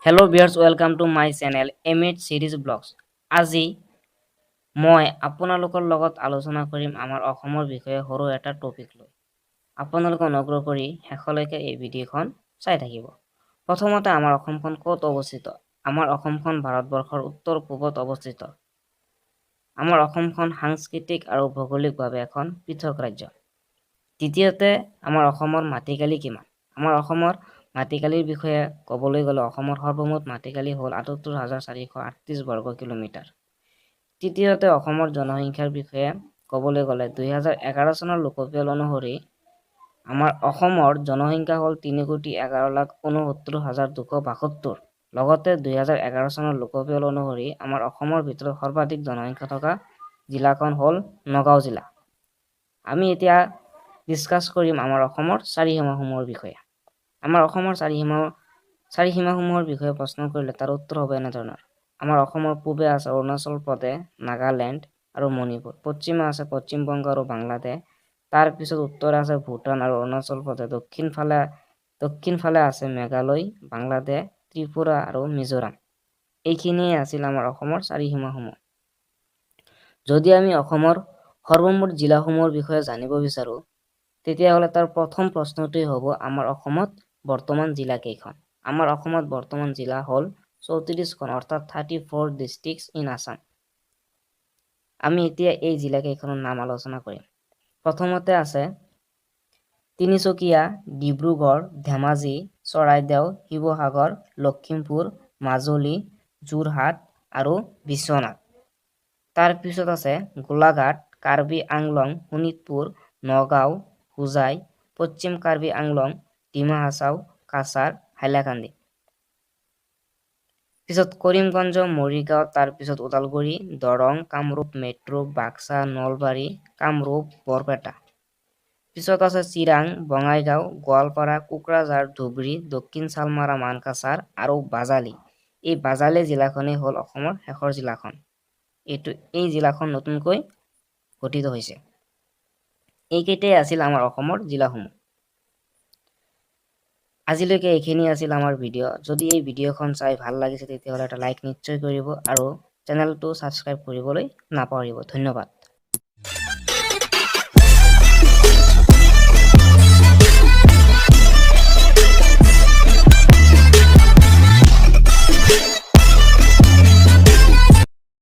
Hello viewers, welcome to my channel M H series blogs. আজি মই আপোনালোকৰ লগত আলোচনা কৰিম আমাৰ অসমৰ বিষয়ে সৰু এটা টপিক লৈ। আপোনালোকে অনুগ্ৰহ কৰি শেষলৈকে এই ভিডিঅ'খন চাই থাকিব। প্ৰথমতে, আমাৰ অসমখন ক'ত অৱস্থিত? আমাৰ অসমখন ভাৰতবৰ্ষৰ উত্তৰ পূবত অৱস্থিত। আমাৰ অসমখন সাংস্কৃতিক আৰু ভৌগোলিকভাৱে এখন পৃথক ৰাজ্য। দ্বিতীয়তে, আমাৰ অসমৰ মাটিকালি কিমান? আমাৰ অসমৰ মাটিকালিৰ বিষয়ে ক'বলৈ গ'লে অসমৰ সৰ্বমুঠ মাটিকালি হ'ল 78,438 বৰ্গ কিলোমিটাৰ। তৃতীয়তে, অসমৰ জনসংখ্যাৰ বিষয়ে ক'বলৈ গ'লে 2011 চনৰ লোকপিয়ল অনুসৰি আমাৰ অসমৰ জনসংখ্যা হ'ল 3,11,69,272। লগতে 2011 চনৰ লোকপিয়ল অনুসৰি আমাৰ অসমৰ ভিতৰত সৰ্বাধিক জনসংখ্যা থকা জিলাখন হ'ল নগাঁও জিলা। আমি এতিয়া ডিছকাছ কৰিম আমাৰ অসমৰ চাৰিসীমাসমূহৰ বিষয়ে। আমাৰ অসমৰ চাৰিসীমাসমূহৰ বিষয়ে প্ৰশ্ন কৰিলে তাৰ উত্তৰ হ'ব এনেধৰণৰ: আমাৰ অসমৰ পূবে আছে অৰুণাচল প্ৰদেশ, নাগালেণ্ড আৰু মণিপুৰ। পশ্চিমে আছে পশ্চিমবংগ আৰু বাংলাদেশ। তাৰপিছত উত্তৰে আছে ভূটান আৰু অৰুণাচল প্ৰদেশ। দক্ষিণ ফালে আছে মেঘালয়, বাংলাদেশ, ত্ৰিপুৰা আৰু মিজোৰাম। এইখিনিয়ে আছিল আমাৰ অসমৰ চাৰিসীমাসমূহ। যদি আমি অসমৰ সৰ্বমুঠ জিলাসমূহৰ বিষয়ে জানিব বিচাৰোঁ, তেতিয়াহ'লে তাৰ প্ৰথম প্ৰশ্নটোৱেই হ'ব, আমাৰ অসমত বৰ্তমান জিলা কেইখন? আমাৰ অসমত বৰ্তমান জিলা হ'ল 34খন, অৰ্থাৎ 34 districts in Assam। আমি এতিয়া এই জিলাকেইখনৰ নাম আলোচনা কৰিম। প্ৰথমতে আছে তিনিচুকীয়া, ডিব্ৰুগড়, ধেমাজি, চৰাইদেউ, শিৱসাগৰ, লখিমপুৰ, মাজুলী, যোৰহাট আৰু বিশ্বনাথ। তাৰপিছত আছে গোলাঘাট, কাৰ্বি আংলং, শোণিতপুৰ, নগাঁও, হোজাই, পশ্চিম কাৰ্বি আংলং, ডিমা হাছাও, কাছাৰ, হাইলাকান্দি। পিছত কৰিমগঞ্জ, মৰিগাঁও, তাৰপিছত ওদালগুৰি, দৰং, কামৰূপ মেট্ৰ', বাক্সা, নলবাৰী, কামৰূপ, বৰপেটা। পিছত আছে চিৰাং, বঙাইগাঁও, গোৱালপাৰা, কোকৰাঝাৰ, ধুবুৰী, দক্ষিণ শালমাৰা মানকাছাৰ আৰু বাজালি। এই বাজালি জিলাখনেই হ'ল অসমৰ শেষৰ জিলাখন। এই জিলাখন নতুনকৈ গঠিত হৈছে। এইকেইটাই আছিল আমাৰ অসমৰ জিলাসমূহ। আজিলৈকে এইখিনি আছিল আমাৰ ভিডিঅ'। যদি এই ভিডিঅ'খন চাই ভাল লাগিছে, তেতিয়াহ'লে এটা লাইক নিশ্চয় কৰিব আৰু চেনেলটো ছাবস্ক্ৰাইব কৰিবলৈ নাপাহৰিব। ধন্যবাদ।